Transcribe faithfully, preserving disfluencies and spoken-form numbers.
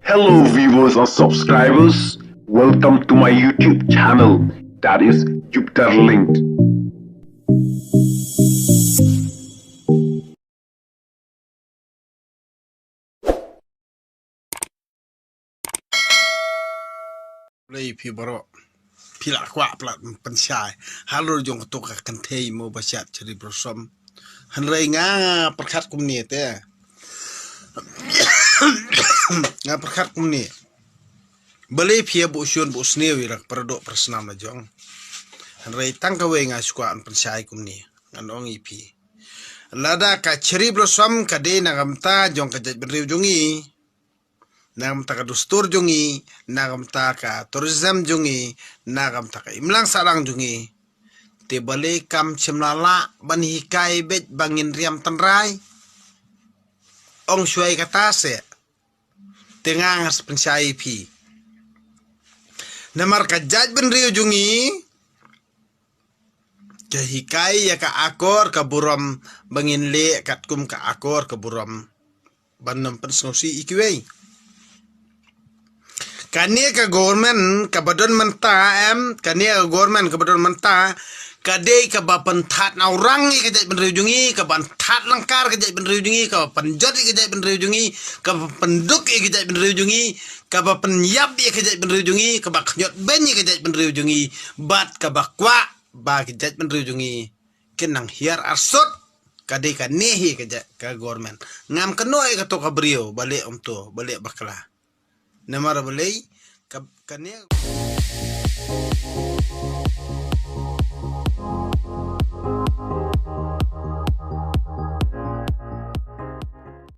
Hello viewers and subscribers, welcome to my YouTube channel, that is Jupiter Linked. Lei phi baroh. Phi la kwah plat pynshai halor jong kato ka kynthei mo ba shat Cherry Blossom. Hynrei nga pyrkhat kumne te. Nga pyrkhat kumne. Balei phi ïa buh shun buh sniew ïa la ka paradoh parasnam la jong. Hynrei tang kawei nga shu kwah pynshai kumne. Ngan ong ïa phi. Lada ka Cherry Blossom ka dei na ka bynta jong ka jaitbynriew jong ngi, na ka bynta ka dustur jong ngi, na ka bynta ka tourism jong ngi, na ka bynta ka imlang sahlang jong ngi, te balei kam shym la lah ban hikai beit ba ngin riam tynrai? Ong shuwa kata seh. Te nga nga sa pynshai ïa phi. Namar ka jaitbynriew jong ngi ka hikai ïa ka akor ka burom ba ngin leh katkum ka akor ka burom ban ym pynsngewsih ïa kiwei. Kane ka government kaba don mynta, em, kane ka government kaba don mynta ka dei kaba pynthad na u rang ïa ka jaitbynriew jong ngi, kaba pynthad lyngkar ka jaitbynriew jong ngi, kaba pynjot ïa ka jaitbynriew jong ngi, kaba pynduk ïa ka jaitbynriew jong ngi, kaba pynïap ïa ka jaitbynriew jong ngi, kaba khñiot beiñ ïa ka jaitbynriew jong ngi, bad kaba kwah ba ka jaitbynriew jong ngi kin nang hiar arsut. Ka dei kane hi ka ja-, ka government. Ngam kynnoh ïa kato ka briew ba leh umto, ba leh bakla. Namar balei ka, kane